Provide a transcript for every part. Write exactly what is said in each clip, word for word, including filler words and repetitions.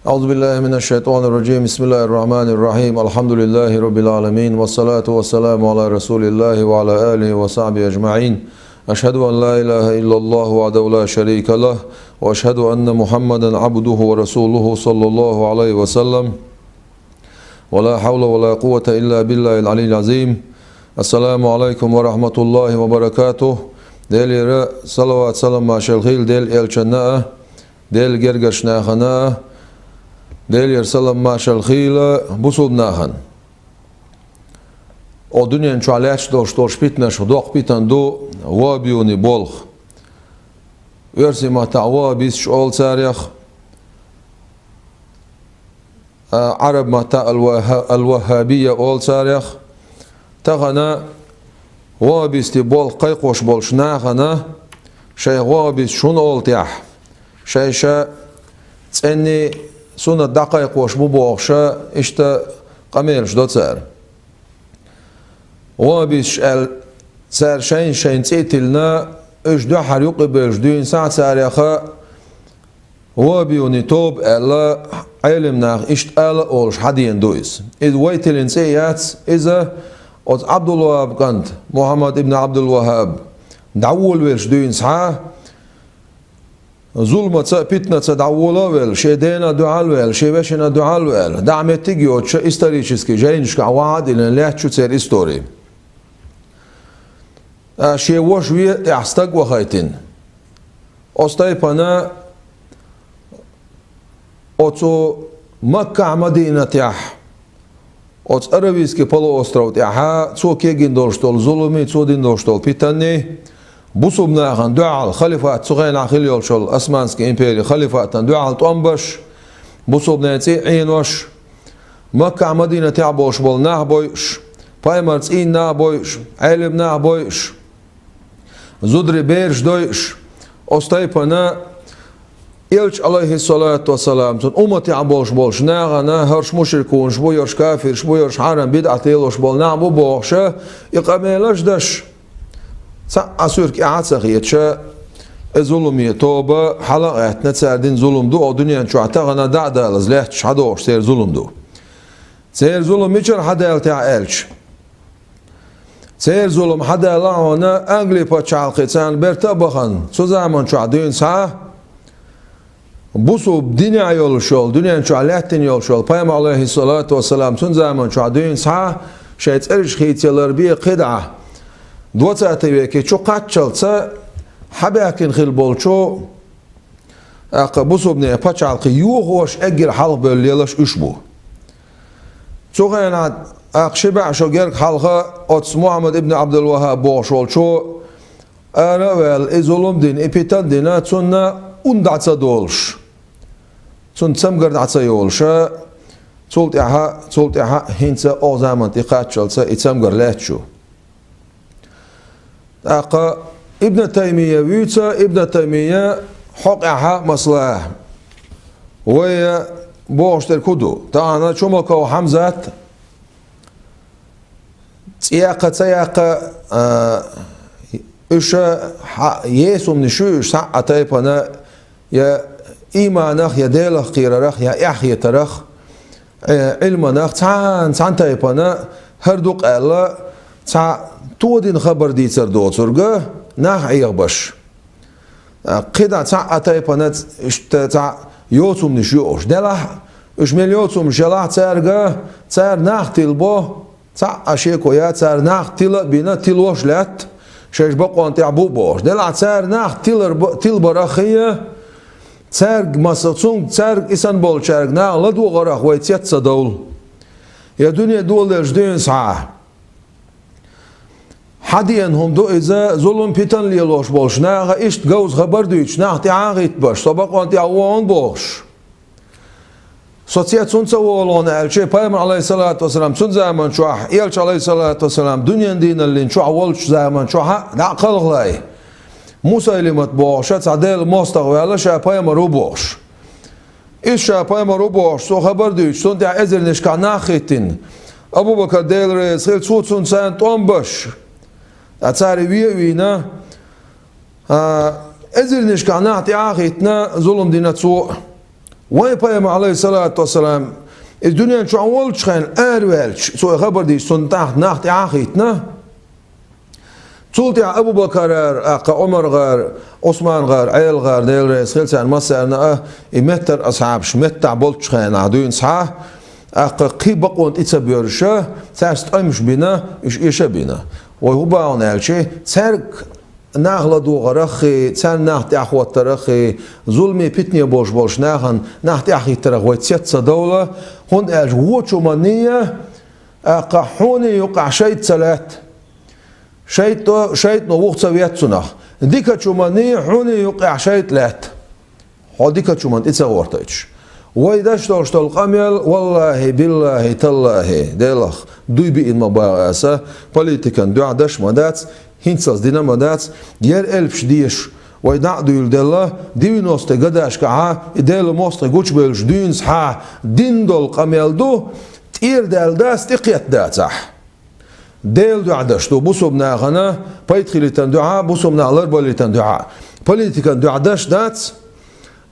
أعوذ بالله من الشيطان الرجيم. بسم الله الرحمن الرحيم. الحمد لله رب العالمين. والصلاة والسلام على رسول الله وعلى آله وصحبه أجمعين. أشهد أن لا إله إلا الله وحده لا شريك له، وأشهد أن محمدا عبده ورسوله صلى الله عليه وسلم. ولا حول ولا قوة إلا بالله العلي العظيم. السلام عليكم ورحمة الله وبركاته. Делера салават, салам, маршал хийла Делан элчанна а, Делан гергарчу нахана а, Делера салам, маршал хийла бусулба нахана. О дуьнен чохь лаьтташ долуш долуш питанаш, доккха питана ду ваххабийн болх. Оьрсийн маттахь ваххабисташ олу царех, а, Ӏараб маттахь ал-Вахха-, ал-Ваххабия олу царех. Тахана ваххабистийн болх кхайкхош болчу нахана шайх ваххабисташ хӀунда олу тӀехь, шайша цӀенний суннат дӀакхайкхош бу бохуша, иштта къамелаш до цара. Ваххабисташ аьлла, цара шайна-шайна цӀе а тиллина, уьш дуьххьара юккъе бевлча дуьйна схьа цареха ваххабийн тоба аьлла, Ӏелам наха иштта ала а олуш хьадеана ду иза. Иза вай тиллина цӀе а яц, иза оцу Ӏабдул-ВаххӀаб кӀант, Мухьаммад ибн Ӏабдул-ВаххӀаб, дӀаволавелча дуьйна схьа, зуламаца а, питанаца а дӀавола а велла, шен дена дуьхьал а ваьлла, шен вешина дуьхьал а ваьлла, дӀа меттиг а йоцуша, исторически жайнашкахь вахьа а диллина лаьтташ ю церан истори. Ткъа шен ваша вен а тӀехь стаг вахийтина. Оцу тайпана оцу Маккахь, Мадинатехь, оцу Аравийский полуостров тӀехьа цо кегийна долуш долу зуламий, цо дина долуш долу питанний, бусулба нахана дуьхьал халифат, цу хенахь хилла йолуш йолу Османский империн халифатана дуьхьал тӀом беш, бусулбанийн цӀе а Ӏенош, Маккахь, Мадинатехь болуш болу нах бойуш, пайхамар цӀийнан нах бойуш, Ӏелам нах бойуш, зударий бераш дойуш, оцу тайпана Элча, алейхиссалату вассалам, цуьнан умматехь болуш болчу нахана, хӀорш мушрикунаш бу, хӀорш кафирш бу, хӀорш хьарам, бидӀат лелош болу нах бу бохуша, и къамелаш деш, цхьа а суьрка эхь а ца хеташа, и зуламий тоба хьала а гӀаьттина, цара дина зулам ду, о дуьнен чохь тахана дӀа а далаза лаьтташ хьадогӀуш церан зулам ду. Церан зулам мичара хьадаьлла техьа аьлча, церан зулам хьадаьлла хьуна Англи пачхьалкхе царна берта а бахана, цу заман чохь дуьйна схьа, бусулба динехь йолуш йолу, дуьнен чохь лаьттина йолуш йолу пайхамар, алейхиссалату вассалам, цуьнан заман чохь дуьйна схьа, шайн цӀераш хийцаялар бен кхидӀа, двадцатый веке чу кхаччалца хьабаьхкина хилла болчу, тӀаккха бусулбанийн пачхьалкхе йохош, эггара хьалха бевлла лелаш уьш бу. Цу хенахь, тӀаккха ши бӀе шо гергга хьалха оцу Мухьаммад ибн Ӏабдул-ВаххӀаб бохуш волчо ара а ваьлла, и зулам дина, и питан дина, цунна ун дӀа ца долуш, цунна цамгар дӀа ца йолуша, цул тӀаьхьа, цул тӀаьхьа хӀинца оха заман тӀе кхаччалца и цамгар лаьтташ ю. ТӀаккха Ибн Таймия вуьйцу, Ибн Таймия хьокъехьа, масала, вай бохуш дерг хӀун ду? Тахана Чумаков Хьамзат, цӀе яккха, ца яккха, а, уьш хьа-, есумнаш ю уьш, схьа а тайпана, я ийманах, я Делах кхерарах, я эхь хетарах, э, Ӏилманах, цхьана, цхьана тайпана хӀара ду-кх аьлла, цхьа тодина хабар дийцар доцург нах Ӏехабеш. А, кхидӀа цхьа а тайпана ц-, иштта цхьа йоцумнаш ю уьш. Делахь, уьш мел йоцумнаш ялахь цаьрга, цара нах тилабо, цхьа а шеко яц, цара нах тила а бина, тилош а лаьтта, шайша бакъонан тӀехь бу а бохуш. Делахь цара нах тилар б-, тилабарах хия, цаьрга маса, цунга, цаьрга и санна болчаьрга наха ладогӀарах вай цец ца довла. Я дуьне доладелча дуьйна схьа. Хьадеана хӀума ду иза, зулам, питан лелош болчу наха иштта говза хабар дуьйцуш, нах тӀаьхьа а хӀиттабеш, со бакъонан тӀехь вогӀу бохуш. Со цец хӀунда ца вогӀу аьлча, пайхамар, алейхиссалату вассалам, цуьнан заман чохь, элча, алейхиссалату вассалам, дуьненан дийналлин чохь волчу заман чохь а дӀа а кхалхале, Мусайлимат бохуша цхьа Делан мостагӀа ваьлла, ша пайхамар ву бохуш. Иза ша пайхамар ву бохуш, цо хабар дуьйцуш, цунна тӀехь эзарнашкахь нах хӀиттина. Абу-Бакар, Дела реза хила, цо цунна царна тӀом беш, ткъа цара вен а вийна, а, эзарнашкахь нах тӀаьхьа а хӀиттина, зулам дина цо. Вайн пайхамар, Ӏалайхи ссалату вассалам, из дуьнен чохь волчу хенахь араваьлча, цо и хабар дийцича, цунна тӀаккха нах тӀаьхьахӀиттина. Цул тӀаьхьа Абу-Бакарара, тӀаккха Ӏумаргара, Ӏусмангара, Ӏелигара, Дела реза хила царна массарна а, и меттара асхьабаш меттахь болчу хенахь дуьйна схьа, тӀаккха кхин бакъонан тӀе ца боьрзуш, цаьрца тӀемаш бина, уьш эша а бина. Вай хӀун боху аьлча, цаьрга нах ладогӀарах а, царна нах тӀаьхьахӀоттарах а, зуламе, питане болуш болчу нахана нах тӀаьхьахӀиттарах вай цец ца довла, хӀунда аьлча вочу хӀуманна а, тӀаккха хьуна юкъахь шайтӀа ца лаьтта. ШайтӀа-, шайтӀано вуха ца ветта цунах. Дикачу хӀуманна а хьуна юкъахь шайтӀа лаьтта. Хьо дикачу хӀуманна тӀе ца гӀортуьйтуш. Вай деш долуш долу къамел, валлахӀи, биллахӀи, таллахӀи, Делах, дуй биъна ма боху аса, политикан дуьхьа деш а ма дац, хӀинццалц дина а ма дац, яра элпаш деша, вай дӀа а дуьйладелла, девяностый годашкахьа, и Делан мостагӀий гучубевлча дуьйна схьа дина долу къамел ду, тӀера даьлла дац, тӀекхетта дацахь. Делан дуьхьа деш ду, бусулба нахана пайда хилийтарна дуьхьа, бусулба нах ларбалийтарна дуьхьа. Политикан дуьхьа деш дац,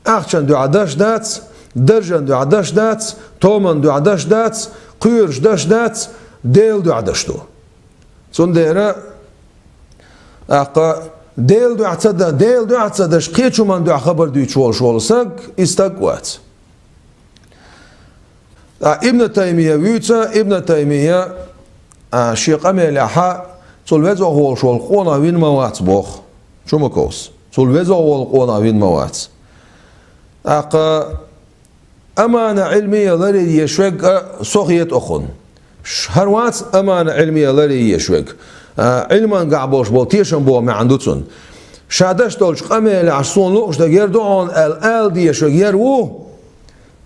ахчан дуьхьа деш дац, даржан дуьхьа деш дац, томан дуьхьа деш дац, кхоьруш деш дац, Делан дуьхьа деш ду. Цундела, тӀаккха, Делан дуьхьа ца дан, Делан дуьхьа ца деш, кхечу хӀуманна дуьхьа хабар дуьйцуш волуш волу саг, и стаг вац. Ткъа Ибн Таймия вуьйцу, Ибн Таймия, а, шен къамелехьа, цул веза волуш волу къонах вина ма вац боху Чумаковс. Цул веза волу къонах вина ма вац. ТӀаккха амана Ӏилмия ларъян езаш верг а со хета окхунна. Ш-, хӀара вац амана Ӏилмия ларъян езаш верг. А, Ӏилмангахь болуш болу тешам боху маьӀна ду цунна. Ша деш долчу къамелехь суна лууш дерг яра ду хьуна аьлла, ала дезаш верг яра ву.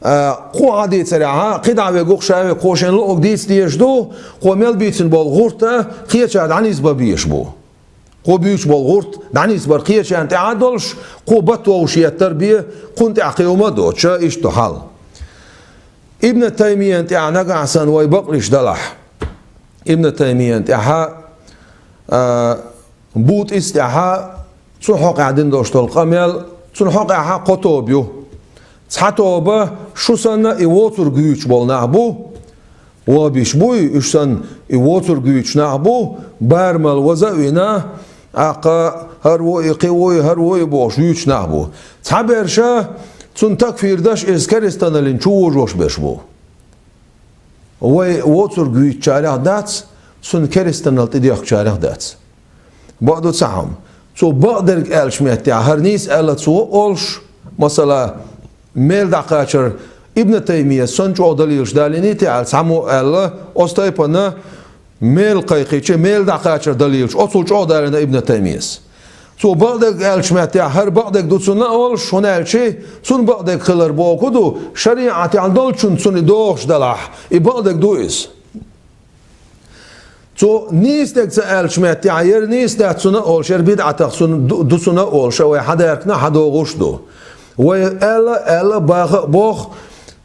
А, кхо хьан дийцарехьа, кхидӀа вегух ша вега, кхо шен луъург дийца дезаш ду, кхо мел бийцина болу гӀурта кхечара дӀанисбан безаш бу. Кхо буьйцуш болу гӀурт дӀанисбар кхечарна тӀехь а долуш, кхо бат вовшах еттар бен, кхунна тӀехь кхин хӀума а доцуш, иштта ду хьал. Ибн Таймиян тӀехь нагахь санна вай бакълуш далахь. Ибн Таймиян тӀехьа, а, Бутӏис тӀехьа цу хьокъехь дина долуш долу къамел, цунна хьокъехьа кхо тоба ю. Цхьа тоба шу санна и воцург вуьйцуш болу нах бу, вахабиш буй, уьш санна и воцург вуьйцуш нах бу, барамал ваза а вина, тӀаккха хӀара ву и, кхин ву и, хӀара ву и бохуш вуьйцуш нах бу. Цхьаберш цунна такфир деш, иза керстаналлин чу вожош берш бу. Вай воцург вуьйцучарех дац, цунна керстаналла тӀедоьхкучарех дац. Бакъду цхьа хӀума. Цо бакъдерг аьллачу меттехь, хӀара нийса аьлла цо олуш, масала, мел дӀакхачар Ибн Таймияс санна чӀогӀа далилаш далийний те аьлла, цхьаммо аьлла, оцу тайпана мел кхайкхича, мел дӀакхачар далилаш, оцул чӀогӀа далийна Ибн Таймияс. Цо бакъдерг аьллачу меттехь, хӀара бакъдерг ду цунна а олуш, хӀунда аьлча цунна бакъдерг хилар боху ду, шариӀатехь долчунна цунна и догӀуш далахь, и бакъдерг ду иза. Цо нийса дерг ца аьллачу меттехь, яра нийса дац цунна а олуш, яра бидӀатах цунна ду, ду цунна а олуш, вай хьадаьхкина, хьадогӀуш а ду. Вай аьлла, аьлла, баха а боху,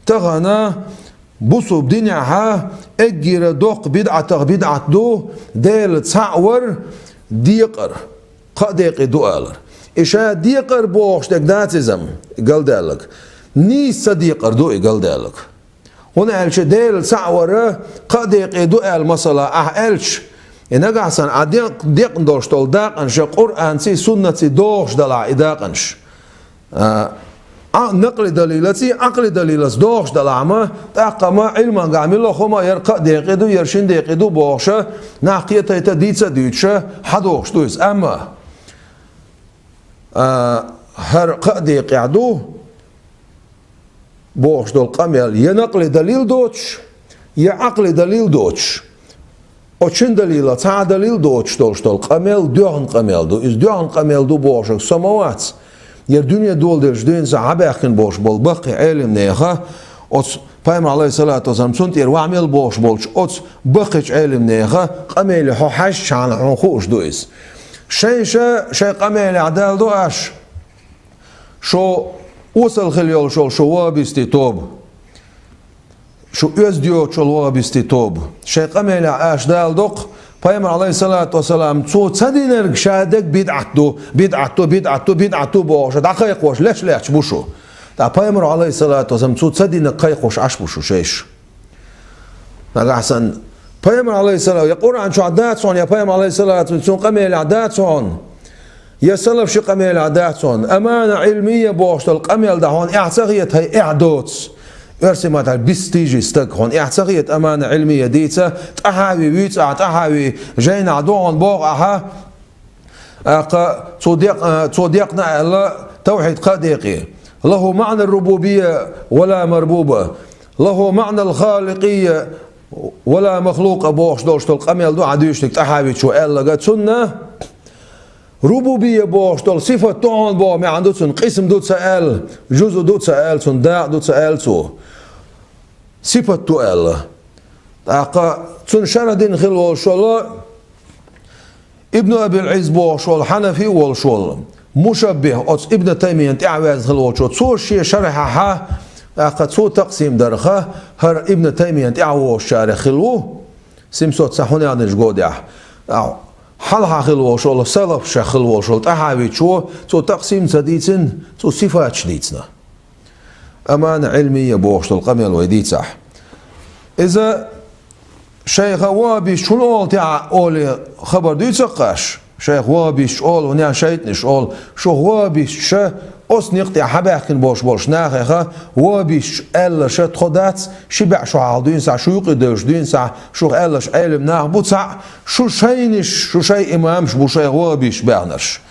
тахана бусулба динехьа эггара доккха бидӀатах бидӀат ду, Дела цхьаъ вар декъар, кхаа декъе ду алар. И ша декъар бохуш дерг дац иза-м, галдаьлларг. Нийса ца декъар ду и галдаьлларг. ХӀунда аьлча Дела цхьаъ вар кхаа декъе ду аьлла, масала, ахь аьлча, и нагахь санна Ӏа декъ-, декъна долуш долу дакъанаш Къуръанций, суннатций догӀуш далахь и дакъанаш. А, Ӏа-, накъли далилаций, Ӏакъли далилаца догӀуш далахь-м, тӀаккха-м Ӏилмангахь мила хӀума яра кхаа декъе ду, яра шина декъе ду бохуша, нах кхетайта, дийца а дуьйцуша, хьадогӀуш ду иза. Амма, а, хӀара кхаа декъехь ду бохуш долу къамел я накъли далил доцуш, я Ӏакъли далил доцуш. Оцу шина далилах цхьа а далил доцуш долуш долу къамел доьхна къамел ду. Иза доьхна къамел ду бохуш со ма вац. Яра дуьне доладелча дуьйна схьабаьхкина болуш болу баккхий Ӏелимнеха, оцу пайхамар, Ӏалайхиссалату вассалам, цунна тӀера ваха мел бохуш болчу оцу баккхийчу Ӏелимнеха къамеле хьо хьаьжчахьана хьуна хууш ду иза. Шайн ша, шайн къамелехь далла ду аш. Шу осал хила йолуш йолу шу вахабистийн тоба. Шу оьзда йоцуш йолу вахабистийн тоба. Шайн къамелехь аша далла доккху, пайхамар, Ӏалайхиссалату вассалам, цо ца динарг ша дерг бидӀат ду, бидӀат ду, бидӀат ду, бидӀат ду бохуш, дӀакхайкхош леш лаьтташ бу шу. ТӀаккха Пайхамар, Ӏалайхиссалату вассалам, цо ца динарг кхайкхош Ӏаш бу шу шайша. Нагахь санна Пайхамар, Ӏалайхиссалам, я Къуръан чохь дац хьуна, я Пайхамар, Ӏалайхиссалату вассалам, цуьнан къамелехь дац хьуна, я салафийн къамелехь дац хьуна. Амана Ӏилмия бохуш долу къамел дан хьуна эхь ца хета, хьайн эхь доцу. Оьрсийн маттахь бистижи стаг, хьуна эхь ца хета амана Ӏилмия дийца, ТӀахьави вуьйцу ахьа, ТӀахьави жайнахь ду хьуна боху ахьа, тӀаккха цо декъ-, цо декъна аьлла, тавхьид кхаа декъе. Лаху маъна рубубия ва ла марбуба. Лаху маъна халикъия ва ла махлукъа бохуш долуш долу къамел ду хьан дуьйцург ТӀахьавичо аьлларг. Цунна рубубия бохуш долу сифат ду хьуна боху маьӀна ду цунна, къисм ду ца аьлла, жузу ду ца аьлла, цунна дакъа ду ца аьлла цо. Сифат ду аьлла. ТӀаккха цунна шарх дина хилла волуш волу Ибн Абил Ӏиз бохуш волу, хьанафи а волуш волу, мушаббих, оцу Ибн Таймиян тӀаьхьаваьзна хилла волчо, цо шен шархьехь, тӀаккха цо такъсим дарха, хӀара Ибн Таймиян тӀаьхьавогӀучарех хилла ву, семьсот цхьа хӀун яздинчу годехь. Хьалха хилла волуш волу, салафех хилла волуш волу ТӀахьавичо, цо такъсим ца дийцина, цо сифаташ дийцина. Амана Ӏилмия бохуш долу къамел вай дийцахь. Иза шайх ваххабисташ хӀун олу тӀаьхьа олий хабар дуьйцу-кх аш? Шайх ваххабисташ олу, хӀунда шайтӀанаш олу. Шух ваххабисташа оцу некъа тӀехь хьабаьхкина болуш болуш нахеха ваххабисташ аьлларш тхо дац, ши бӀе шо хьалха дуьйна схьа, шу юкъа девлча дуьйна схьа, шух аьлларш Ӏелам нах бу цхьаъ, шу шайнаш, шу шайн имамаш бу шайх ваххабисташ баьхнарш.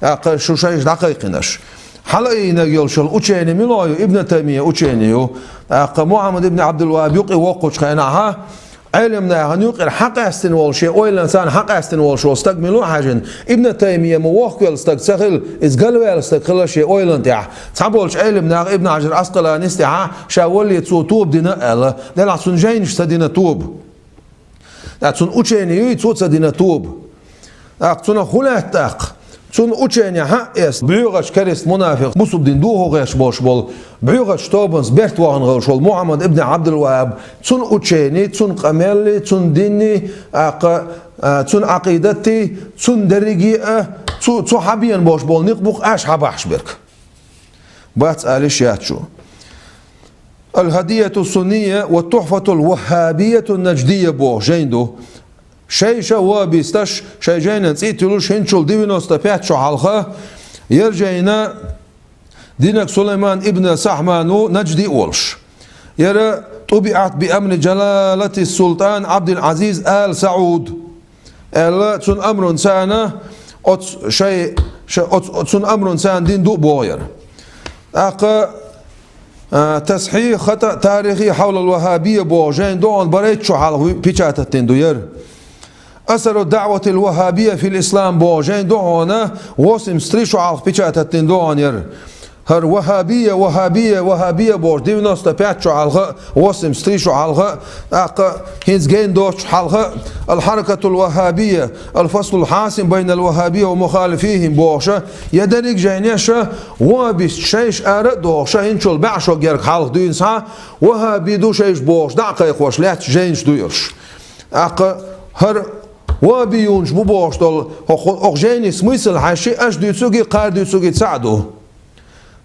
ТӀаккха шу шайша дӀакхайкхинарш. Хьала а йинарг йолуш йолу учени мила ю, Ибн Таймия учени ю. ТӀаккха Мухьаммад ибн Ӏабдул-ВаххӀаб юкъе воккхучу хенахь, Ӏелам нахана юкъера хьакъаьстина волу, шен ойланца хьакъаьстина волуш волу стаг мила ву хьаьжина, Ибн Таймия ма вохкавелла стаг ца хилла, иза галваьлла стаг хилла шен ойланна тӀехь. Цхьаболчу Ӏелам наха Ибн Хьажар Ӏаскъаланис тӀехьа ша валле цо тоба дина аьлла, делахь цунна жайнаш ца дина тоба. ТӀаккха цунна учени юй, цо ца дина тоба. ТӀаккха цунах хӀун лаьтта тӀаккха? Цунна учени хьаъ эцна, бӀоьгӀачу керста мунафикъ, бусулба дин дохо гӀерташ болуш болу, бӀоьгӀачу тобанца берт вахана гӀалш волу Мухьаммад ибн Ӏабдул-ВаххӀаб, цунна учени, цунна къамелли, цунна динни, тӀаккха, а, цунна Ӏакъидатти, цунна дерриге а, цу, цу хьабеана болуш болу некъ бу-кх аш хьабахьаш берг. Бац алиш яц шу. Ал-ХӀадияту Сунния ва Тухфатул ВаххӀабияту Наждия боху жайн ду. Шайша ваххабисташ шайн жайнан цӀе а туьллуш хӀинчул девяносто пять шо хьалха, яра жайна динарг Сулайман ибн Сахьман ву, Нажди а волуш. Яра тӀубиӀат би амри Джалалати Султан Ӏабдул-Ӏазиз Ал-СаӀуд. Аьлла, цунна амрун царна оцу шай, ша-, оцу, оцу цунна амрун царна дин ду а боху яра. ТӀаккха, а, Тасхьихь хатаъ тарихи хьавлал ваххабия боху жайн догӀан барайтта шо хьалха печатать дина ду яра. Асару даъватил ваххабия фил ислам боху жайн догӀана восемьдесят три шо хьалха печатать дина догӀан яра. ХӀара ваххабия, ваххабия, ваххабия бохуш, девяносто пять шо хьалха, восемьдесят три шо хьалха, тӀаккха хӀинца гейна доцуш хьалха, Ал-Хьаракатул ВаххӀабия, Ал-Фаслул Хьасим байнал ваххӀабия ва мухалифихим бохуша, я дерриг жайнеша, ваххабист шайша ара а дохуша, хӀинчул бӀе шо герга хьалха дуьйна схьа, ваххаби ду шайша бохуш, дӀа а кхайкхош лаьтташ жайнаш ду уьш. ТӀаккха хӀара ваххабиюнаш бу бохуш долу, хӀокху-, хӀокху жайни смысл хьаьшши, аша дуьйцуги, кхара дуьйцуги цхьаъ ду.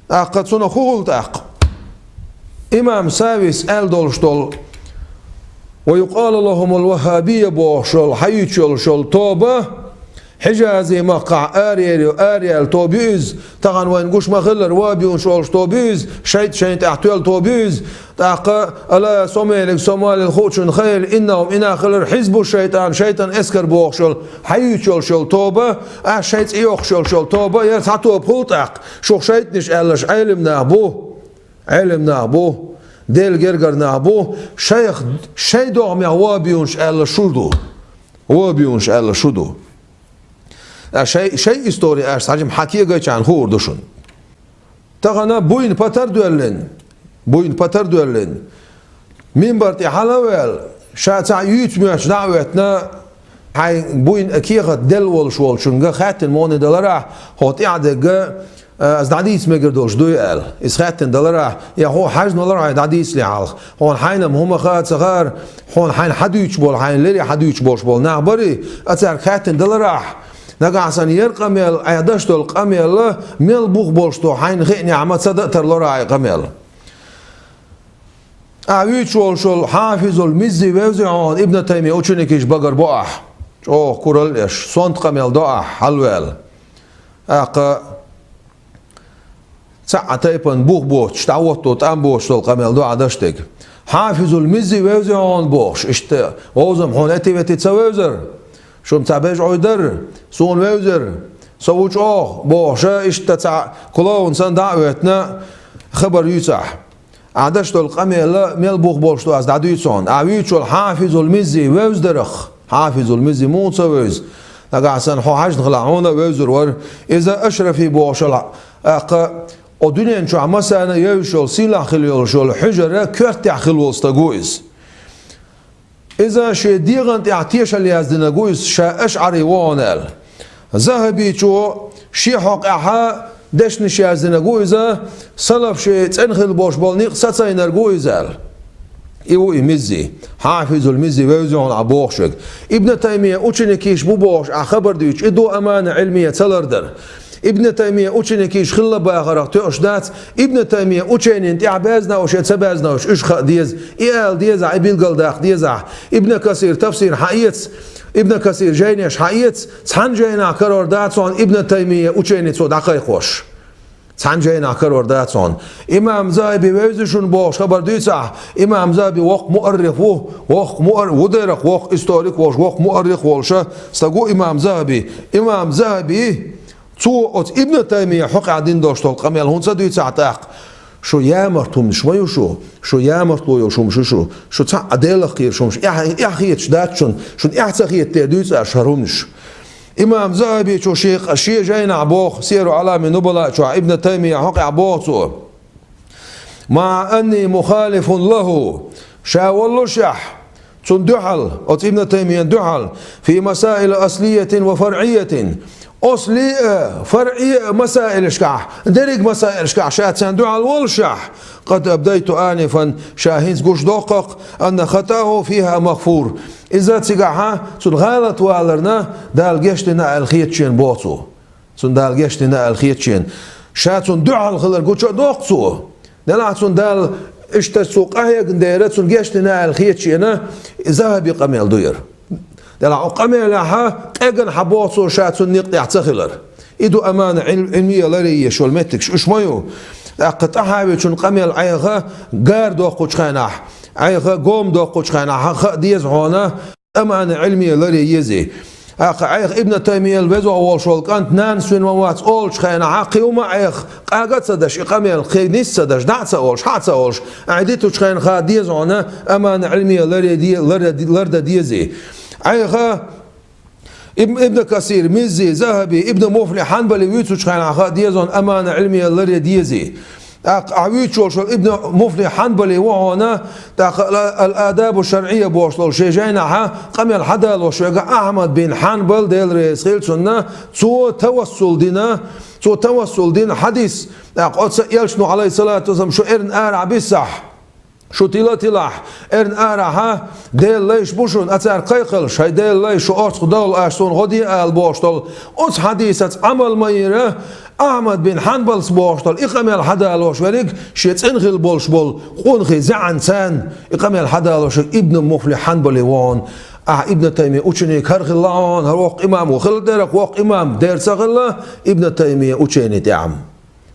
ТӀаккха цунах хӀун хуьлу тӀаккха? Имам Савис аьлла долуш долу, ва юкъалу лахумул ваххабия бохуш йолу, хьаюьйцуш йолуш йолу тоба, Хьижази махкахь араяьлла, араяьлла тоба ю иза, тахана вайна гуш ма-хиллара, ваххабиюнаш олуш тоба ю иза, шайтӀа шайна тӀехь тоьлла тоба ю иза, тӀаккха, ала, со мелиг, со малил хуучун хайла, иннахум, и нах хилар хьизбу шайтӀан, шайтӀан эскар бохуш йолу, хьаюьйцуш йолуш йолу тоба, аш шайн цӀе йоккхуш йолуш йолу тоба, яра цхьа тоба хуьлу тӀаккха, шух шайтӀанаш аьлларш Ӏелам нах бу, Ӏелам нах бу, Делан гергара нах бу, шайх, шайн догӀмех ваххабиюнаш аьлларш шу ду. Ваххабиюнаш аьлларш шу ду. Аш шай, шайн истори аш цхьа жима хьан кегайчарна хуур ду шуна. Тахана буйна патар доьллина, буйна патар доьллина, минбар тӀе хьала а ваьлла, ша цхьаъ юьйцу моьттуш дӀа а хӀоьттина, хьайн буйна кехат делла волуш волчуьнга хаьттина муха даларахь, хӀокху тӀаьхьа дерг, а, аса дӀадийца мегар долуш дуй аьлла. Иза хаьттина даларахь, я хьо хьаьжна валара хьайн дӀадийцале хьалха. Хьуна хьайна-м хӀума хаа ца хаара, хьуна хьайна хьан дуьйцуш болу, хьайна леррина хьан дуьйцуш болуш болу нах барий, а цаьрга хаьттина даларахь, Нагахь санна яр къамел, Ӏа деш долу къамел, мел бух болуш ду хьайна хиънехь ма ца дан а тарлора Ӏа и къамел. Ахьа вуьйцуш волуш волу Хьафизул Миззи вевзий хьуна, Ибн Таймия ученикаш багар бо ахь. ЧӀогӀа куралла еш, сонта къамел до ахь, хьалаваьлла. ТӀаккха цхьа а тайпана бух боцуш, дӀахӀотто тӀам боцуш долу къамел ду Ӏа деш дерг. Хьафизул Миззи вевзий хьуна бохуш, иштта вовзам хьуна эти-вети ца вевзара? Шу-м цхьа бежа Ӏуй дара, суна вевзара, со ву чӀогӀа бохуша, иштта цхьа клоун санна дӀа а оьттина, хабар юьйцу ахь. Ахьа деш долу къамел мел бух болуш ду ас дӀадуьйцу хьуна. Ахьа вуьйцуш волу Хьафизул Миззи вевза дарах. Хьафизул Миззи муха ца вевза? Нагахь санна хьо хьаьжна хилахь хьуна а вевзар вара. Иза Ашрафи бохуш волу, тӀаккха, о дуьнен чохь массарна а евзаш йолу, сийлахь хила йолуш йолу хьуьжара коьртехь хила волу стаг ву иза. Иза шен дегӀан тӀехь тешалла яздинарг ву иза, ша ашӀари ву хьуна аьлла. Захабичо шен хьокъехь дешнаш яздинарг ву иза, салаф шен цӀена хила болуш болу некъ сацайнарг ву иза аьлла. И ву и Миззи, Хьафизул Миззи вевзий хьуна Ӏа бохуш верг. Ибн Таймия ученикаш бу бохуш ахьа хабар дуьйцуш, и ду амана Ӏилмия ца лардар. Ибн Таймия ученикаш хилла бахарах тоьуш дац, Ибн Таймия ученина тӀехь баьзна уьш я ца баьзна уьш, уьш хаа деза, и ала дезахь, и билгалдаккха дезахь. Ибн Касир тафсир хьаэца, Ибн Касир жайнаш хьаэца, цхьана жайнахь карор дац хьуна Ибн Таймия учени цо дӀакхайкхош. Цхьана жайнахь карор дац хьуна. Имам Захаби вевзий шуна бохуш хабар дуьйцахь, имам Захаби воккха муаррих ву, воккха муар-, ву дерах воккха историк волуш, воккха муаррих волуша стаг ву имам Захаби. Имам Захаби, цо оцу Ибн Таймия хьокъехь дина долуш долу къамел хӀунда ца дуьйцахь тӀаккха? Шу ямарт хӀуманаш ма ю шу, шу ямартло йолуш хӀуманаш ю шу, шу цхьаъ а Делах кхераш хӀуманаш, эхь-, эхь хеташ дац шуна, шуна эхь ца хетаде дуьйцу аш хӀара хӀуманаш. Имам Захабичо шен, шен жайнахь боху, Сияру Ӏалами Нубала чохь Ибн Таймия хьокъехь боху цо. Ма анни мухалифун лаху, ша воллушехь, цунна дуьхьал, оцу Ибн Таймиян дуьхьал, фи масаил аслиятин ва фаръиятин, асли а, фаръи а масаилашкахь, дерриг масаилашкахь ша царна дуьхьал воллушехь, къад абдайту анифан, ша хӀинца гуш доккхах, анна хатаху фиха махфур. Иза цигахьа цунна гӀалат валарна Дала гечдина аьлла хетачен боху цо. Цунна Дала гечдина аьлла хетачен. Ша цунна дуьхьал хилар гуча а доккху цо. Делахь цунна Дала иштта цо къахьегна дера, цунна гечдина аьлла хетачена, Захаби къамел ду яра. Делахь оцу къамелехьа къеган хьан боху цо ша цунна некъ тӀехь ца хилар. И ду амана Ӏил-, Ӏилмия ларъеш йолу меттигаш уьш ма ю. ТӀаккха ТӀахьавичун къамел Ӏайха гар доккхучу хенахь, Ӏайха гом доккхучу хенахь, хаа деза хьуна, амана Ӏилмия ларъе еза. ТӀаккха Ӏайха Ибн Таймиял везо волуш волу кӀант нанас вина ма вац олучу хенахь, кхин хӀума Ӏайха къага а ца даш, и къамел кхин нис а ца даш, дӀа а ца олуш, хьа а ца олуш, Ӏай дитучу хенахь хаа деза хьуна, амана Ӏилмия ларъе де-, ларъе-, лардан деза. Ӏайха Ибн, Ибн Касир, Миззи, Захаби, Ибн Муфли, Хьанбали вуьйцучу хенахь хаа деза хьуна, амана Ӏилмия ларъе деза. ТӀаккха ахьа вуьйцуш волуш волу Ибн Муфли Хьанбали ву хьуна, тӀаккха ал-, Ал-Адабу шаръия бохуш долу шен жайнахьа къамел хьадалош верг Ахьмад бин Хьанбал, Дела реза хила цунна, цо тавассул дина, цо тавассул дина хьадис, тӀаккха оцу элчано, Ӏалайхиссалату вассалам, шу эрна арахь биссахь, шу тила а тилахь, эрна арахьа, Делан лайш бу шуна, а цара кхайкхалаш, хӀай Делан лай, шу орцах довла, аш суна гӀо де ала бохуш долу, оцу хьадисаца Ӏамал ма йира, Ахьмад бин Хьанбалс бохуш долу и къамел хьадалош верг, шен цӀена хила болуш болу къонахий зӀаьн царна и къамел хьадалош верг Ибн Муфли Хьанбали ву хьуна. Ахьа Ибн Таймия ученик хӀара хилла хьуна, хӀара воккха имам ву, хила дерах воккха имам дера ца хилла Ибн Таймия учени тӀехь.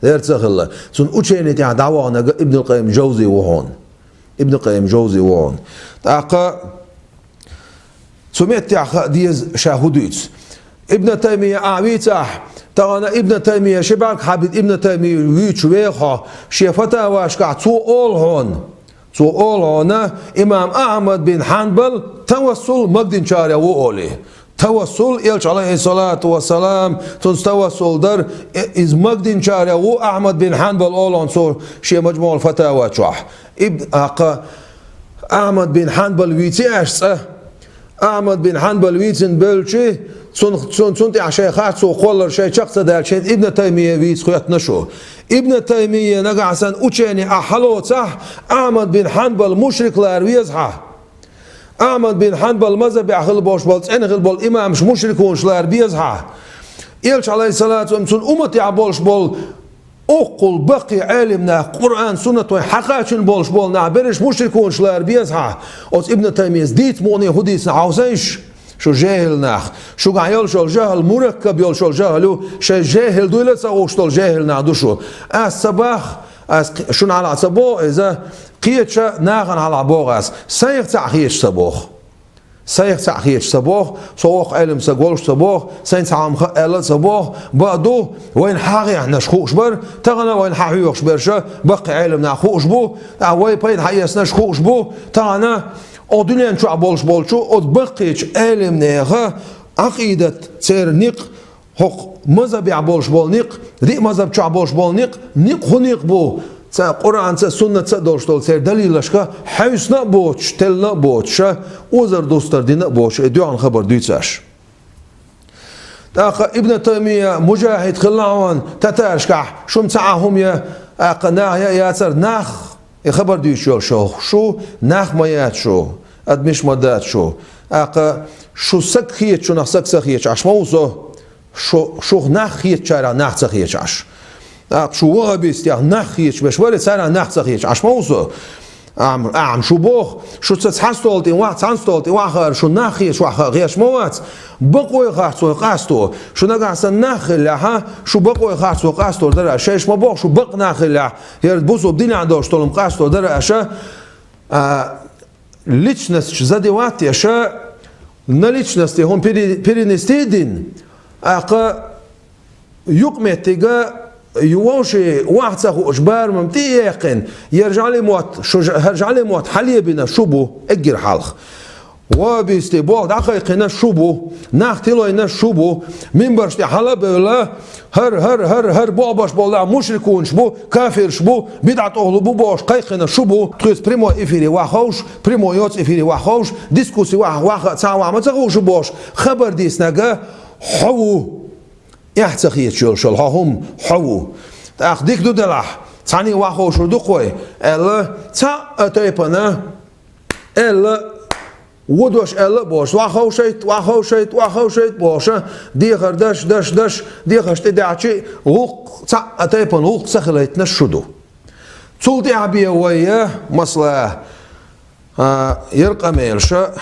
Дера ца хилла. Цунна учени тӀехь дӀаваханарг Ибн Къайим Жовзи ву хьуна. Ибн Къайим Жовзи ву хьуна. ТӀаккха цу меттехь хаа деза ша хӀун дуьйцу. Ибн Таймия ахьа вийцахь, тахана Ибн Таймия ши бӀаьрг хьабита Ибн Таймия вуьйцуш веха хьо, шен фатавашкахь цо олу хьуна. Цо олу хьуна, имам Ахьмад бин Хьанбал тавассул магадинчарех ву олий. Тавассул, элча, Ӏалайхиссалату вассалам, цунца тавассул дар, и-, иза магадинчарех ву Ахьмад бин Хьанбал олу хьуна цо шен Маджмуъул Фатава чохь. Ибн, аккха, Ахьмад бин Хьанбал вийци аша цкъа? Ахьмад бин Хьанбал вийцина бевлчи, цун, цун, цун тӀехь шайн харцо кхоллар шайн чекх ца даьлча, хӀинца Ибн Таймия вийца хоьттина шу. Ибн Таймия нагахь санна учени ахь хьалоцахь, Ахьмад бин Хьанбал мушрик лара веза хьан. Ахьмад бин Хьанбал мазхабехь хилла болуш болу, цӀена хилла болу имамаш мушрикунаш лара безахьа, Элча, Ӏалайхиссалату вассалам, цуьнан умматехь болуш болу оккхул баккхий Ӏелим нах, Къуръан, Суннат вайн хьакхачийна болуш болу нах берриш мушрикунаш лара безахьа, оцу Ибн Таймияс дийца мукъане хӀун дийцина хьовсийша, шу жехӀил нах, шуьгахь йолуш йолу жахӀал мураккаб йолуш йолу жахӀал ю, шайн жехӀил дуйла а ца хууш долу жехӀил нах ду шу. Ас ца боху, ас кх-, шуна хьалха ца боху иза, кхечу нахана хьалха боху ас, сайх цхьаъ хеташ ца боху. Сайх цхьаъ хеташ ца боху, со воккха Ӏелам стаг волуш ца боху, сайна цхьа хӀума хаьа аьлла а ца боху, бакъ ду, вайна хьахехнарш хууш бара, тахана вайна хьахьоьхуш берша баккхий Ӏелам нах хууш бу, тӀаккха вай пайда хьаэцнарш хууш бу, тахана оцу дуьнен чохь болуш болчу оцу баккхийчу Ӏелам нехан Ӏакъидат, церан некъ, хӀокху мазхабехь болуш болу некъ, диъ мазхаб чохь болуш болу некъ, некъ хӀун некъ бу? Цара Къуръанца а, Суннатца а долуш долу церан далилашка хьаьвсина а боцуш, теллина а боцуш, ша озар дустар дина а боцуш, и дуьхьал хабар дуьйцу аш. ТӀаккха Ибн Таймия мужахӀид хилла хьуна татаршкахь, шуна цхьа а хӀума я, тӀаккха нах я а яцара, нах, и хабар дуьйцуш йолу шу, шу нах ма яц шу, адамаш ма дац шу. ТӀаккха шу саг хеташ, шунах саг ца хеташ Ӏаш ма ву со. Шу, шух нах хетачарах нах ца хеташ Ӏаш. ТӀаккха шу ваххабистех нах хеташ берш бара, царах нах ца хеташ Ӏаш ма ву со. Ахьа, ахьа шу боху, шу ца цхьана стол тӀе ваха, цхьана стол тӀе ваха хаар, шу нах хеташ ваха хаар хеташ ма вац. Бакъой харцой къасто. Шу нагахь санна нах хиллехьа, шу бакъой харцой къастор дара. Шайша ма боху, шу бакъ нах хиллехь, хӀара бусулба динехь долуш долу къасто дара аша. А, личностьш задевать еш, на личности хӀума пере-, перенести дина, тӀаккха юкъаметтига ю вовши ваха ца хууш барамам тӀе а яьккхина, яра жӀале мотт, шу ж-, хӀара жӀале мотт хьалебина шу бу, эггара хьалха. Ваххабисте болх дӀакхайкхина шу бу, нах тилойна шу бу, минбарш тӀе хьала а бевлла, хӀара, хӀара, хӀара, хӀара бохбаш болу нах мушрикунаш бу, кафирш бу, бидӀат охьлу бу бохуш кхайкхина шу бу, тхуьца прямой эфире ваха ховш, прямой йоцу эфире ваха ховш, дискусси ваха, ваха, цхьа ваха ма ца хууш бохуш, хабар дийцинарг хьо ву. Эхь ца хеташ йолуш йолу хьо хӀума хьо ву. ТӀаккха дика ду делахь, цхьаьний ваха ховшур ду-кх вай, аьлла, цхьаъ а тайпана, аьлла, ву дош аьлла а бохуш, ваха ховшайт, ваха ховшайт, ваха ховшайт бохуша, дехар даш, даш, даш, дехаш тӀе даьхьчи, гӀуллакх, цхьаъ а тайпана гӀуллакх ца хилийтинарш шу ду. Цул тӀаьхьа бен вай, масала, а, яра къамелаша,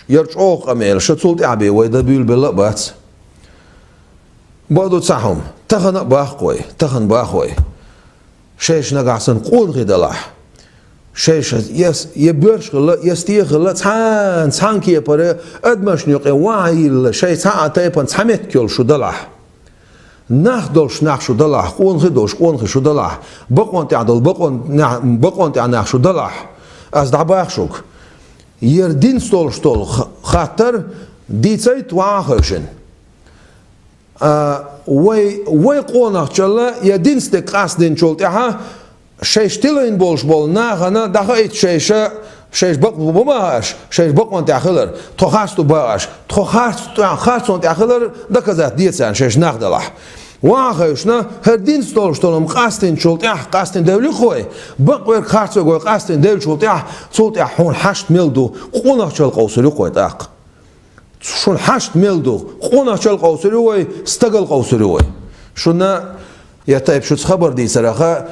яра чӀогӀа къамелаша, цул тӀаьхьа бен вай дан буьйлабелла а бац. Бакъду цхьа хӀума, тахана а боху-кх вай, тахана боху вай. Шайша нагахь санна къонахий далахь. Шайша я с-, я боьрша хилла, я стегӀа хилла, цхьана, цхьана кепара адамашна юкъе ваха йилла, шайн цхьа а тайпана цхьа меттиг йолуш шу далахь. Нах долуш нах шу далахь, къонахий долуш къонахий шу далахь, бакъонан тӀехь долу бакъон-, нах, бакъонан тӀехь нах шу далахь. Ас дӀабоху шуьга. Яра динца долуш долу х-, хаттар дийцийта ваха а хевшина. А, вай, вай къонахчалла я динца дерг къастдинчул тӀаьхьа шайша тилийна болуш болу нахана дӀахаийта шайша, шайша бакъ-, бу ма хаа аш, шайша бакъонан тӀехь хилар, тхо харц ду боху аш, тхо харц, харцонан тӀехь хилар доказать де царна шайша нах далахь. Ваха а хевшина, хӀара динца долуш долу хӀума къастдинчул тӀаьхьа, къастдина девлла-кх вай, бакъверг, харцверг вай къастдина девллачул тӀаьхьа, цул тӀаьхьа хьуна хьашт мел ду, къонахчалла къовсур ю-кх вай тӀаккха. Шуна хьашт мел ду, къонахчалла къовсур ю вай, стагалла къовсур ю вай. Шуна я тайпа шуьца хабар дийцараха,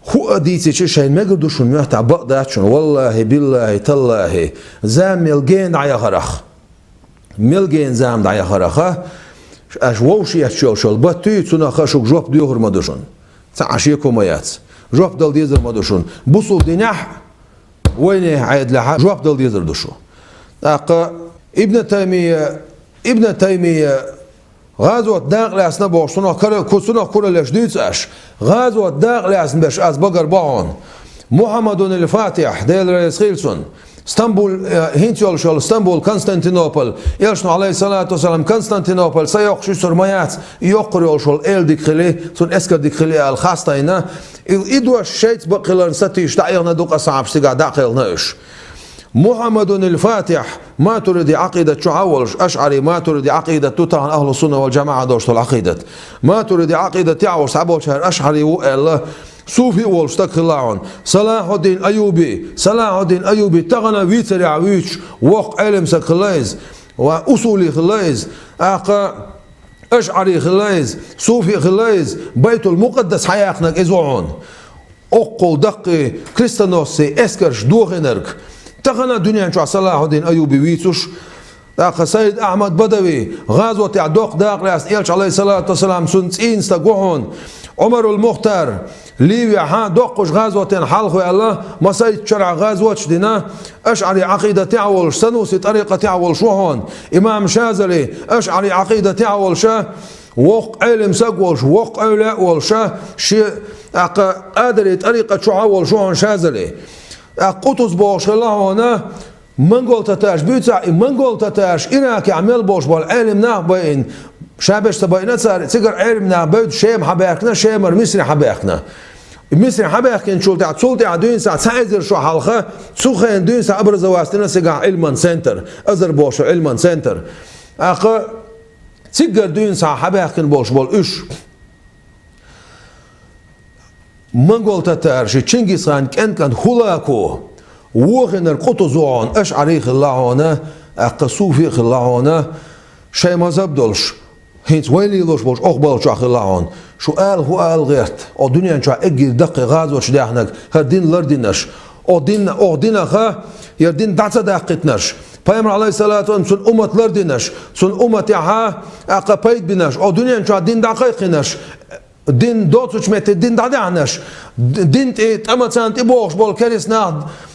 хӀуъа дийцича шайна мегар ду шуна моьттахь, бакъ дац шуна. Валлахьи, биллахьи, таллахьи, зама мел гена дӀаяхарах. Мел гена зама дӀаяхараха, аш вовшех етташ йолуш йолу баттуй, цунах а шуьга жоп доьхур ма ду шуна. Цхьа а шеко ма яц. Жоп дала дезар ма ду шуна. Бусулба динехь, вайнехан Ӏедалехь жоп дала дезар ду шу. ТӀаккха Ибн Таймия, Ибн Таймия гӀазот дакъа лаьцна бохуш, цунах кара-, ку-, цунах кураллеш дуьйцу аш. ГӀазот дакъа лаьцна берш аз багар бохьун. Мухьаммадун ил-Фатихь, Дела реза хила цунна. Стамбул, э, хӀинца йолуш йолу Стамбул, Константинополь. Элчано, Ӏалайхиссалату вассалам, Константинополь са йоккхуш йисур ма яц, и йоккхур йолуш йолу эла дика хили, цунна эскар дика хили аьлла хастайна. И, и дош шайца бакъ хиларна сатуьйсуш дӀаихна ду-кх асхьабаш, цигахь дӀакхелхина уьш. Мухьаммадун ил-Фатихь, матуриди Ӏакъидат чохь а волуш, ашъари матуриди Ӏакъидат ду тахана, ахьлу сунна вал жамаӀа долуш долу Ӏакъидат. Матуриди Ӏакъидат тӀехь а волуш, цхьаболчара ашъари ву аьлла, Суфи а волуш стаг хилла хьуна. Салахьуддин Айюби, Салахьуддин Айюби тахана вийцарехь вуьйцуш воккха Ӏелам стаг хилла иза, ва усули хилла иза, тӀаккха ашӀари хилла иза, суфи хилла иза, Байтул-Мукъаддас хьаяьккхинарг иза ву хьуна. Оккхул даккхий крестоносций эскарш дохийнарг. Тахана дуьнен чохь Салахьуддин Айюби вийцуш, тӀаккха Сайд Ахьмад Бадави гӀазотехь доккха дакъа лаьцна, Элча, алейхиссалату вассалам, цунна цӀийнан стаг ву хьуна. Ӏумарул Мухтар, Ливехь доккхачу гӀазотийн хьалхаваьлла, масайтта шарахь гӀазоташ дина, ашӀари Ӏакъидатехь а волуш, сануси тӀарикъатехь а волуш ву хьуна. Имам Шазали, ашӀари Ӏакъидатехь а волуша, воккха Ӏелам стаг волуш, воккха эвлаяъ а волуша, шен, тӀаккха, къадари тӀарикъат чохь а волуш ву хьуна Шазали. ТӀаккха Къутуз бохуш хилла хьуна, монгол татарш буьйцахь, и монгол татарш Иракехь мел болуш болу Ӏелам нах байина, шаберш ца байина цара, цигара Ӏелам нах бевдда Шема хьабаьхкина, Шемара Мисре хьабаьхкина. И Мисре хьабаьхкинчул тӀаьхьа, цул тӀаьхьа дуьйна схьа цхьа эзар шо хьалха, цу хенахь дуьйна схьа образовать дина цигахь Ӏилман центр, Азар бохуш Ӏилман центр. ТӀаккха цигара дуьйна схьа хьабаьхкина болуш болу уьш. Монгол татарши Чингисхан кӀен-кӀант Хулако вохийнарг Къутузо хьуна, ашӀари хилла хьуна, тӀаккха суфи хилла хьуна, шайн мазхӀаб долуш, хӀинца вай лелош болчу оху балхачохь хилла хьуна. Шу ала хӀун ала гӀерта, о дуьнен чохь эггара даккхий гӀазоташ даьхнарг, хӀара дин лардинарш, о дин, оху динаха, яра дин дӀа ца даккхийтинарш, пайхамар, алейхиссалату вассалам, цуьнан уммат лардинарш, цуьнан умматехьа, тӀаккха пайда бинарш, о дуьнен чохь дин дӀакхайкхинарш, дин доцучу метте дин дӀадаьхьнарш, д-, дин тӀе, тӀамацарна тӀе бохуш болу керист нах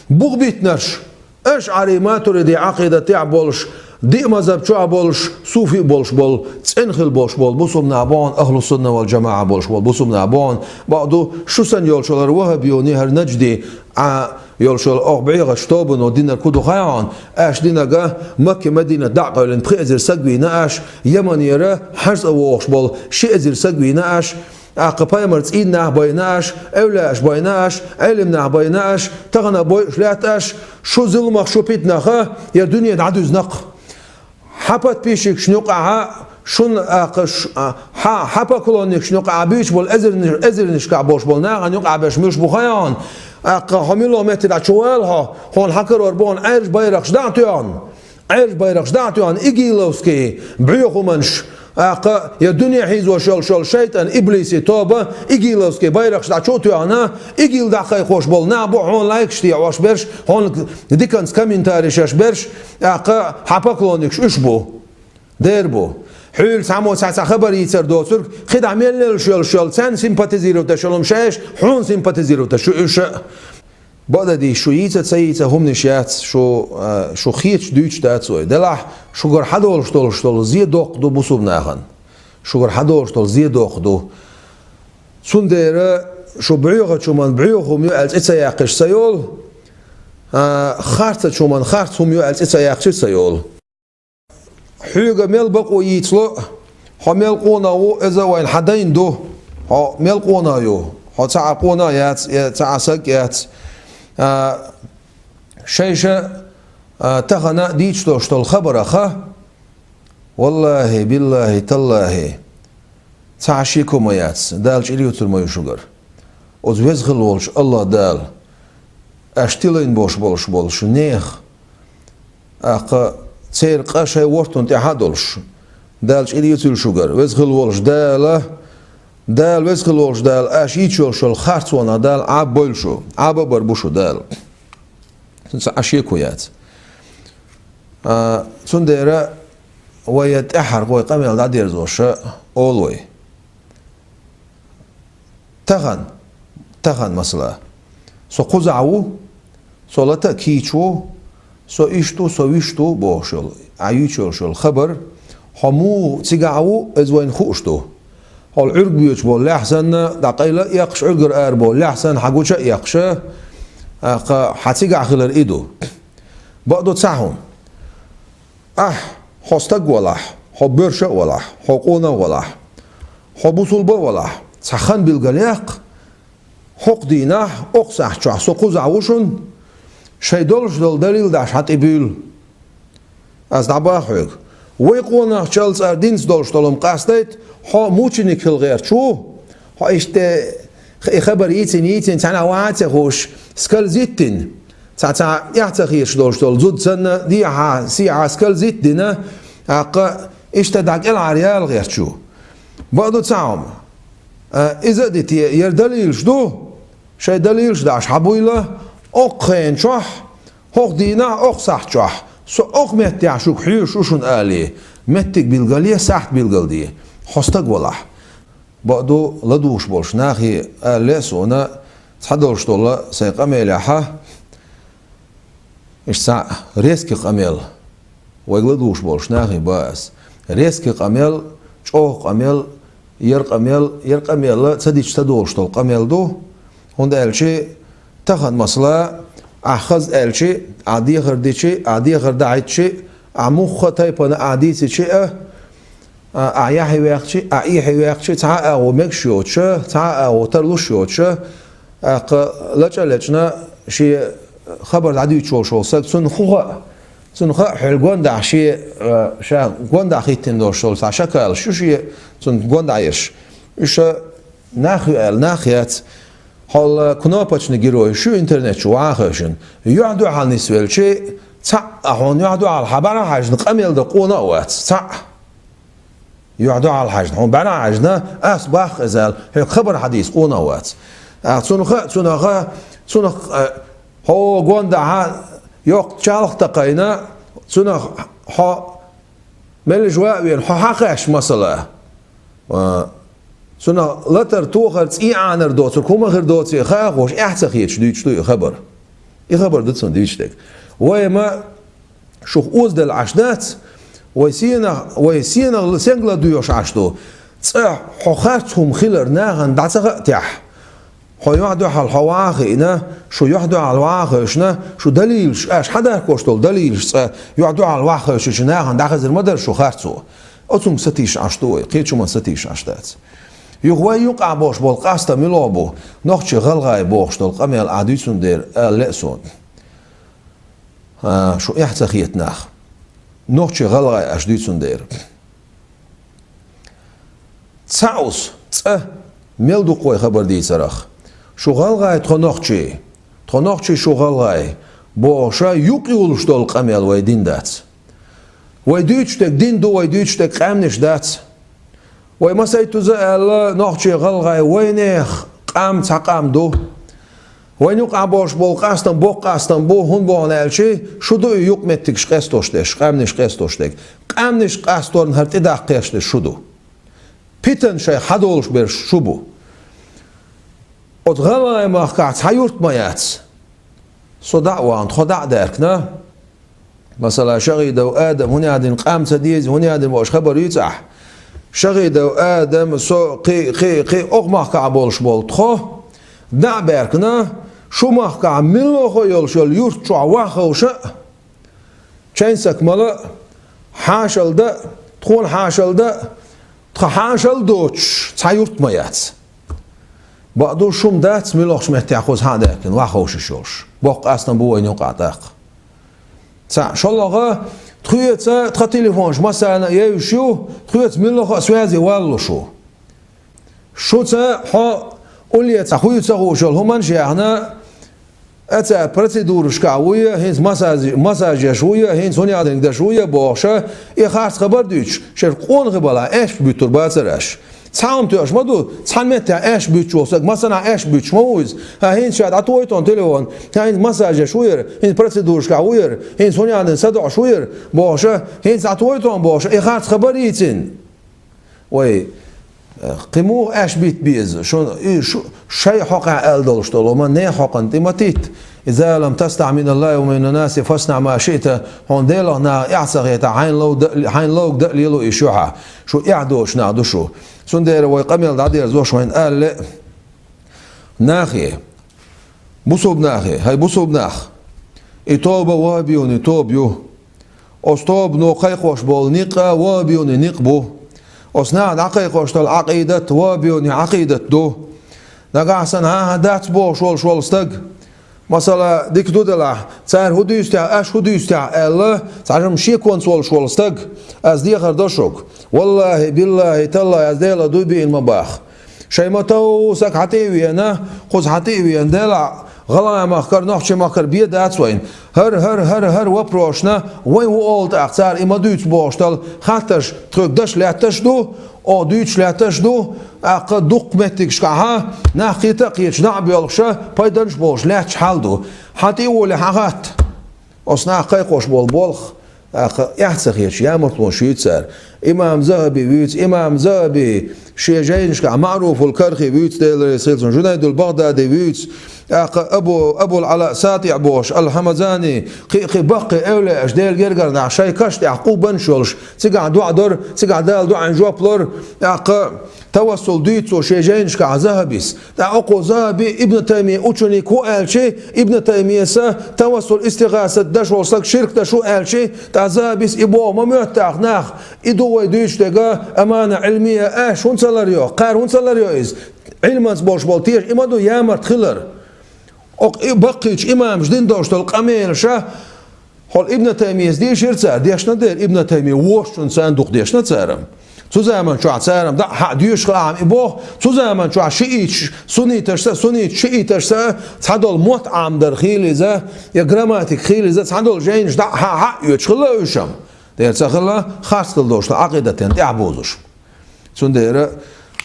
бух биттинарш, ашӀари, матуриди Ӏакъидатехь болуш, диъ мазхӀаб чохь болуш, суфи а болуш болу, цӀена хила болуш болу бусулба нах бохьун, ахлу сунна вал джамаӀа болуш болу бусулба нах бохьун, бакъду, шу санна йолчулара ваххабиони, хӀара наджди, Ӏа йолчул оху бӀегӀачу тобано динарг хӀун ду хаьий хьуна, аша динарг Макка-Мадинат дӀа а къевлина, пхи эзар саг вийна аша, Яманера хьажцӀа вогӀуш болу ши эзар саг вийна аша, тӀаккха пайхамар цӀийнан нах байна аша, эвлаяаш байна аша, Ӏелим нах байна аша, тахана бойуш лаьтта аша, шу зуламах, шу питнаха, я дуьне дӀадуьзна-кх. Хьан подписчикашна юкъахьа, шуна, а, кхаш, а, хьан, хьан поклонникашна юкъахьа буьйцуш болу эзарни-, эзарнашкахь болуш болу нахана юкъахь берш муьлш бу хаьий хьуна? ТӀаккха хьо муьлхха метте дӀа чу вала хьо, хьуна хьан карор бу хьуна Ӏаьржа байракхаш дӀа а тоьхна. Ӏаьржа байракхаш дӀа а тоьхна, игиловский бӀоьхаманаш, тӀаккха я дуьне хьийзош йолуш йолу шайтӀан, иблиси тоба, игиловский байракхаш дӀа чу а тоьхна, игил дӀакхайкхош болу нах бу хьуна лайкаш техьош берш, хьуна диканца комментариш еш берш, тӀаккха хьан поклонникаш уьш бу. Дера бу. Хьуьлла цхьаммо цхьа, цхьа хабар йийцар доцург, кхидӀа мел лелаш йолуш йолу, царна симпатизировать деш йолу хӀума ша еш, хьуна симпатизировать деш ю уьш а. Бакъдерг дийцича, шу йийца а, ца йийца а хӀуманаш яц, шу, а, шу хеташ дуьйцуш дац вай. Делахь, шугара хьадолуш долуш долу зе доккха ду бусулба нахана. Шугара хьадолуш долу зе доккха ду. Цундела шу бӀоьхачу хӀуманна бӀоьха хӀума ю аьлла цӀе ца яьккхича ца йолу, а, харцачу хӀуманна харц хӀума ю аьлла цӀе ца яьккхича ца йолу. Хьоьга мел бакъо йийцало, хьо мел къонах ву, иза вайна хьан дайна ду. Хьо мел къонах ю? Хьо цхьа а къонах яц, я цхьа а саг яц. А, шайша, а, тахана дийцаш долуш долу хабараха, валлахӀи, биллахӀи, таллахӀи, цхьа а шеко ма яц, Дала чӀир юьйцур ма ю шугара. Оцу веза хила волчу АллахӀ Дала, аша тилайн бош болуш болуш нехан, тӀаккха церан къа шайн вортун тӀехь а долуш, Дала чӀир юьйцийла шугара. Веза хила волуш Дала, Дала, веза хила волуш Дала, аша йийцуш йолуш йолу харцонах Дала Ӏаббойла шу, Ӏаббабар бу шу Дала. Цуьнца Ӏа шеко яц. А, цундела вай тӀаьххьара вай къамел дӀадерзоша олу вай. Тахана, тахана масала. Со кхузахь ву, со лата а кийча ву, со иштта ву, со вуьшта ву бохуш йолу, Ӏа йийцуш йолуш йолу хабар, хьо муха цигахь ву, иза вайна хууш ду. Хьол Ӏуьрг боьдуш болу лаьхьа санна, дӀакъайла а эккхаш, Ӏуьргара ара болу лаьхьа санна, хьан гуча а эккхаша, тӀаккха хьан цигахь хилар и ду. Бакъду цхьа хӀума. Ахь, хьо стаг валахь, хьо боьрша а валахь, хьо къонах а валахь, хьо бусулба а валахь, цхьа хан билгалъяккха, хӀокху дийнахь, окху сахьт чохь со кхузахь ву шуна, шайн долуш долу далил даш хьан тӀе буьйлу. Ас дӀабаха хьоьга. Вай къонахчалла цара динца долуш долу хӀума къастайта, хьо мученик хила гӀерташ ву, хьо иштта И хабар йийцина, йийцина, цхьаннахьа вац а хууш, скользит дина. Цхьа, цхьа эхь ца хеташ долуш долу зуда санна, дехьа, сехьа скользит дина, тӀаккха иштта дӀа кӀелхьара яла гӀерташ ю. Бакъду цхьа хӀума. А, иза а дите, яра далилаш ду, шайн далилаш дӀа хьабуйла, окху хенан чохь, хӀокху дийнахь, окху сахьт чохь, со окху меттехь шуьга хьоьжуш ву шуна алий, меттиг билгалде, сахьт билгалде, хьо стаг валахь. Бакъду, ладугӀуш болуш нахе ала лаьа суна, цхьадолуш долу сайн къамелехьа, иштта цхьаъ резкий къамел, вайга ладугӀуш болуш нахе бан ас. Резкий къамел, чӀогӀа къамел, яра къамел, яра къамел ца дича ца долуш долу къамел ду, хӀунда аьлча тахана масала, ахь хаза аьлча, ахь дехар дича, ахь дехар дахьийтча, ахь муьлхха тайпана ахь дийцича а, а, ахь яхье ваьккхича, ахь эхье ваьккхича, цхьа а агӀо мегаш йоцуша, цхьа а агӀо тарлуш йоцуша, тӀаккха лачкъа а лечкъина шен хабар дӀадуьйцуш волуш волу стаг, цунна хӀун хаьа, цунна хаьа хьуьлла гондахь шен, а, ша гондахь хӀиттина долуш долу цхьа шакалаш ю шен, цунна гондахь ерш. Уьш нах ю аьлла, нах яц. Хьол кнопочный герой шу интернет чу ваха хевшина. Юьхь-дуьхьал нисвелча, цхьаъ а хьуна юьхь-дуьхьал хьан бӀаьрахьаьжна къамел дан къона а вац, цхьаъ. Юьхь-дуьхьал хьаьжна, хьуна бӀаьрахьаьжна, ас баккха иза аьлла, хьоьга хабар хьадийца къона а вац. А, цунах, цунах, цунах, а, хьо гондахьа йоккха чалх такхайна, цунах хьо меллаша ван а веана, хьо хьакхаьчча масала. А, цунах латар, тохар, цӀий Ӏанар доцург хӀума хир доций хаахош, эхь ца хеташ дуьйцуш ду и хабар. И хабар ду цунна дуьйцуш дерг. Вай ма шух озадала Ӏаш дац, вай сенах, вай сенах сенгала доьхуш Ӏаш ду. Цкъа хьо харц хӀума хилар нахана дӀа ца хаьттехь, хьо юьхь-дуьхьал хьо ваха хиъна, шу юьхь-дуьхьал ваха хевшина, шу далилаш, аша хьадархош долу далилаш цкъа юьхь-дуьхьал ваха хевшичу нахана дӀахезар ма дара шу харцо. Оцунга сатийша Ӏаш ду вай, кхечу хӀуманна сатийша Ӏаш дац. Юха вай юкъахь болуш болу къастам мила бу, нохчий-гӀалгӀай бохуш долу къамел ахь дуьйцун дера ала лаьа суна. А, шу эхь ца хета нах. Нохчий-гӀалгӀай аша дуьйцун дера. Цхьаъ ус, цкъа, мел дукха вай хабар дийцарах. Шу гӀалгӀай, тхо нохчий. Тхо нохчий, шу гӀалгӀай. Бохуша юкъ юлуш долу къамел вай дин дац. Вай дуьйцуш дерг дин ду, вай дуьйцуш дерг къаьмнаш дац. Вай масайттаза аьлла, нохчий-гӀалгӀай вайнех къам цхьа къам ду. Вайн юкъахь болуш болу къастам боккха къастам бу, хӀунда бохна аьлчи, шу ду и юкъаметтигаш къестош дерш, къаьмнаш къестош дерг. Къаьмнаш къасторна хӀара тӀедаккха кхерш дерш шу ду. Питан шайх хьадолуш берш шу бу. Оцу гӀалгӀай махкахь цхьа юрт ма яц. Со дӀа а вахана, тхо дӀа а даьркина. Масала, ШагӀидов Адам, хӀунда аьлла къам ца деза, хӀунда аьлла бохуш хабар юьйцу ахь. ШагӀидов Адам, со, кхин, кхин, кхин, окху махкахь болуш болу тхо, дӀа а баьркина, шу махкахь муьлхха а йолуш йолу юрт чохь ваха ховша а, чайн сакамала а, хьашалла дан а, тхуна хьашалла дан а, тхан хьашалла доцуш цхьа юрт ма яц. Бакъду, шу-м дац муьлххачу меттехь кхуза хьа а даьркина, ваха ховшуш йолуш. Боккха къастам бу вайн юкъахь тӀаккха. Цхьаъ, шолгӀа, тхоьца тхан телефонаш массарна а евзаш ю, тхоьца муьлхха а связе валлалуш ву. Шуца хьо улле цхьа хӀуьйцу ца хууш йолу хӀуманаш а яьхна, а цара процедурашкахь вуй, хӀинца массаж, массаж еш вуй, хӀинца хӀун яхьаниг деш вуй бохуша, и харц хабар дуьйцуш, шеран къонахий балахь аьшпаш буьттур бацара аша. Цхьа хӀума тоьаш ма ду, цхьана меттехь аьшпаш буьттуш волу стаг, массанхьа аьшпаш буьттуш ма ву иза. ХӀан, хӀинца ша дӀатохий тхуна телефон, хӀан, хӀинца массаж еш вуй, хӀинца процедурашкахь вуй, хӀинца хӀун яхьаниг садоӀуш вуй бохуша, хӀинца дӀатохий тхуна бохуша, и харц хабар йийцина. Вай, э, кхин муха аьшпаш битта беза? Шун, и шу, шайн хьокъехь аьлла долуш долу, ма нехан хьокъана тӀе ма титта. «إذا لم تستح من الله ومن الناس فاصنع ما شئت». Хьуна Делах наха эхь ца хетахь, хьайна лов дан, хьайна ловг дан а лело и шуьхьа. Шу эхь доцуш нах ду шу. Цундела вай къамел дӀадерзош вайна ала лаьа. Нахе. Бусулба нахе, хӀай бусулба нах! И тоба ваххабионий тоба ю. Оцу тобано кхайкхош болу некъ а ваххабионий некъ бу. Оцу наха дӀакхайкхош долу Ӏакъидат ваххабионий Ӏакъидат ду. Нагахь санна хӀан-хӀа дац бохуш волуш волу стаг, масала, дика ду делахь, цара хӀун дуьйцу техьа, аша хӀун дуьйцу техьа аьлла, цхьажам шеконца волуш волу стаг, ас дехар до шуьга. Валлахьи, биллахьи, таллахьи, ас Делах дуй биъна ма боху. Шайн ма-тов саг хьан тӀе а вена, кхуза хьан тӀе а вена, делахь, гӀалгӀай махкара, нохчийн махкара бен дац вайна. ХӀара, хӀара, хӀара, хӀара вопросашна вай хӀун олу тӀаккха, цара и ма дуьйцу бохуш долу хаттарш тхоьга даш лаьтташ ду, оха дуьйцуш лаьтташ ду, тӀаккха дуккха меттигашкахьа нах кхета а кхеташ, дӀа а боьлхуша, пайданаш а болуш лаьтташ хьал ду. Хьан тӀе а волий, хьан хатта? Оцу наха кхайкхош болу болх, тӀаккха эхь ца хеташ, ямартлонаш юьйцу цара. Имам ЗахӀаби вуьйцу, имам ЗахӀаби шен жайнашкахь, МаӀруфул Кархи вуьйцу, Дела реза хила цунна, Жунайдул БагӀдади вуьйцу, тӀаккха Абу, Абул Ӏала СатӀиӀ бохуш, Ал-Хьамазани, кхин а, кхин а баккхий эвлаяаш, Делан гергара нах, шайн каш тӀехь къубанаш йолуш, цигахь доӀа дора, цигахь Дала доӀанна жоп лора, тӀаккха Тавассул дуьйцу цо шен жайнашкахь ЗахӀабис. ТӀаккха оцу ЗахӀаби Ибн Таймия ученик ву аьлча, Ибн Таймияс тавассул, истигӀасат деш волу стаг ширк деш ву аьлча, тӀаккха ЗахӀабис и боху ма моьтту тӀаккха нах. И ду вай дуьйцуш дерг амана Ӏилмия, аша хӀунда ца ларйо, кхара хӀунда ца ларйо иза? Ӏилманца болуш болу теша и ма ду ямарта хилар. Оха и баккхийчу имамаша дина долуш долу къамелаша, хьо Ибн Таймияс дийшира цара, дешна дера Ибн Таймия, вошучунна царна дукха дешна цара. Цу заман чохь цара дӀа а хьа а доьшуш хилла Ӏама и боху, цу заман чохь шииташ, сунниташца, сунниташ шииташца цхьадолу мотт Ӏамдар хийла иза, я грамматика хийла иза, цхьадолу жайнаш дӀа а хьа а хьа а оьцуш хилла уьш-м. Дера ца хилла, харц хила долуш ду Ӏакъидатан тӀаьхьабузуш. Цундела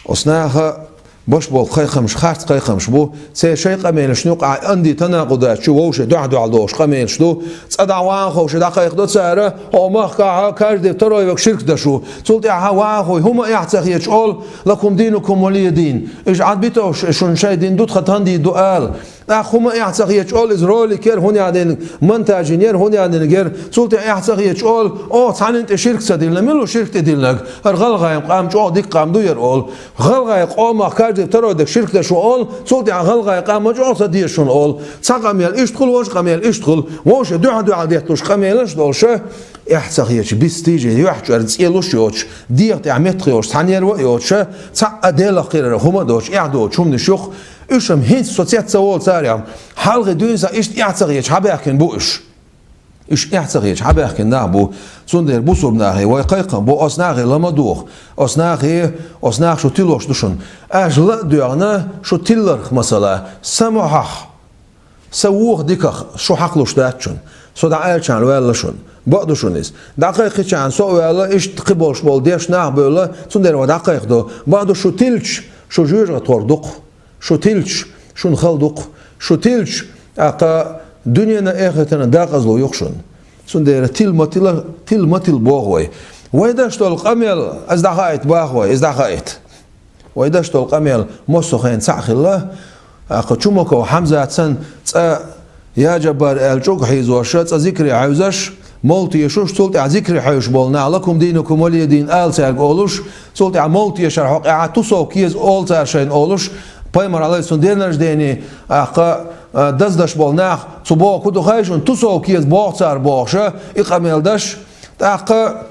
оцу наха беш болу кхайкхамаш харц кхайкхамаш бу, церан шайн къамелашна юкъахь анди танакъудат чу вовшийн дуьхьал-дуьхьал долуш къамелаш ду, цкъа дӀа ван а ховший дӀакхайкхадо цара, хьо махкахь каждый второй верг ширк деш ву, цул тӀаьхьа ван а ховший хӀума эхь ца хеташ олу, лакум динукум валия дин. Иза Ӏад битовш шуна шайн дин ду, тхан тхан дин ду ала. ТӀаккха хӀума эхь ца хеташ олу, иза ролик яра хӀун ян динарг, монтаж йина яра хӀун ян динарг яра, цул тӀе эхь ца хеташ олу, оха цхьанна тӀе ширк ца диллина, мила ву ширк тӀе диллинарг? ХӀара гӀалгӀайн къам чӀогӀа дика къам ду яра олу. ГӀалгӀайн къомах каждый второй дерг ширк деш ву олу, цул тӀаьхьа гӀалгӀайн къам ма чӀогӀа ца деза шуна олу. Цхьа къамел иштта хуьлу, вовшийн къамел иштта хуьлу, вовшийн дуьхьал-дуьхьал детталуш къамелаш а долуша, эхь ца хеташ, бистийжий, юьхьчуьра цӀелуш а йоцуш, дегӀа тӀехь меттах йоцуш, цхьа нерва а йоцуша, цхьа а Делах кхерара хӀума а доцуш, эхь доцу хӀуманаш юха, уьш-м хӀинца со цец ца волу цара-м, хьалхе дуьйна сан иштта эхь ца хеташ хьабаьхкина бу уьш. Уьш эхь ца хеташ хьабаьхкина нах бу. Цундела бусурба нахе вай кхайкхам бу, оцу нахе ла ма доху. Оцу нахе, оцу наха шу тилош ду шуна. Аша ла а доьгӀна, шу тилларх масала, сан мохьах, сан воху диках шу хьакхалуш дац шуна. Со дӀааьллачарна ваьлла шуна. Бакъ ду шуна иза. ДӀакхайкхичарна со а ваьлла, иштта кхин болуш болу дешна нах а бевлла, цундела вай дӀакхайкхадо. Бакъ ду шу тилча, шу жоьжахатхор ду-кх. Шу тилча, шуна хала ду-кх. Шу тилча, тӀаккха дуьненан, эхартан декъазло ю-кх шуна. Цундела тила ма тила, тила ма тила боху вай. Вай деш долу къамел, иза дӀахаийта боху вай, иза дӀахаийта. Вай деш долу къамел массо а хенахь цхьаъ хилла, тӀаккха Чумаков Хьамзат санна цкъа Я Джаббар аьлла чӀуг хьийзоша, цкъа зикре хьаьвзаш, мовла тешаш, цул тӀаьхьа зикре хьаьвзаш болу нах, лакум динукум валия дин ала цаьрга олуш, цул тӀаьхьа мовла тешар хьокъехь тусовка еза олу цара шайна олуш, пайхамар Ӏалайхиссалам день рождения, тӀаккха, а, даздеш болу нах, цу боху ду хай шуна, тусовка еза боху цара бохуша, и къамел даш, тӀаккха,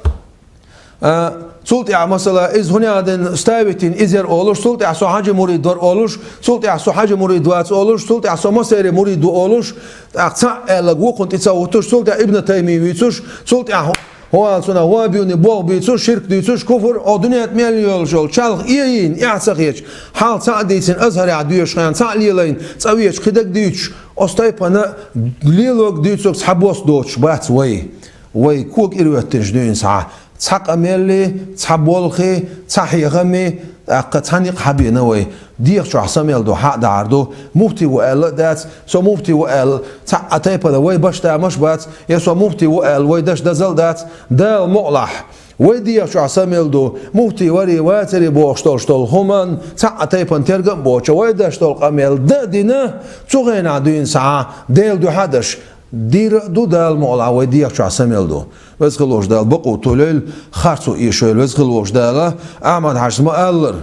а, цул тӀаьхьа, масала, иза хӀун ян дина ставить йина иза яра олуш, цул тӀаьхьа со хьаьжин мурид вара олуш, цул тӀаьхьа со хьаьжин мурид вац олуш, цул тӀаьхьа со массеран мурид ву олуш, тӀаккха цхьаъ аьлларг вукхунна тӀе ца хӀуттуш, цул тӀаьхьа Ибн Таймия вуьйцуш, цул тӀаьхьа хӀун аьлла цунах, ваххабиюний болх буьйцуш, ширк дуьйцуш, куфр, о, дуьнен тӀа мел йолуш йолу чалх ийна, эхь ца хеташ, хьалха цхьаъ дийцина, Азхаре дешахь цхьаъ лелийна, цкъа веча кхин дерг дуьйцуш, оцу тайпана лелорг дуьйцург цхьабосса доцуш бац вай. Вай кога ирахӀоьттинчу дуьйна схьа цхьа къамелли, цхьа болхи, цхьа хьехамми, тӀаккха цхьа некъ хьабеана вай. ДегӀа чохь са мел ду, хьа а дахьар ду. Муфти ву аьлла а дац, со муфти ву аьлла, цхьа а тайпана вай баш тамаш а бац, я со муфти ву аьлла, вай даш дазал а дац, Дала мукъалахь. Вай дегӀа чохь са мел ду, муфти вари, вацари бохуш долуш долу хӀуманна цхьа а тайпана тергам а боцуш, вай даш долу къамел дан а дина, цу хенахь дуьйна схьа Делан дуьхьа а даш, дийр а ду, Дала мукъалахь, вай дегӀа чохь са мел ду. Веза хила волчу Дала бакъо толайойла, харцо эшойла, Веза хила волчу Дала. Ахьмад-Хьаьжас ма-аллара,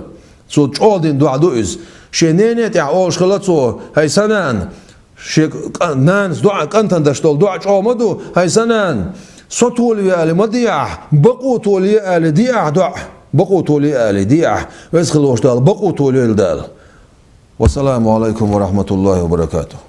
цо чӀогӀа дина доӀа ду иза. Шен нене тӀехь олуш хилла цо: «ХӀай сан нана», шен кӀа-, нанас доӀа, кӀантана даш долу доӀа чӀогӀа ма ду: «ХӀай сан нана, со толаве ала ма де ахь, бакъо толае ала де ахь доӀа, бакъо толае ала де ахь». Веза хила волчу Дала бакъо толайойла Дала. Вассаламу алайкум ва рахматуллахи ва баракатух.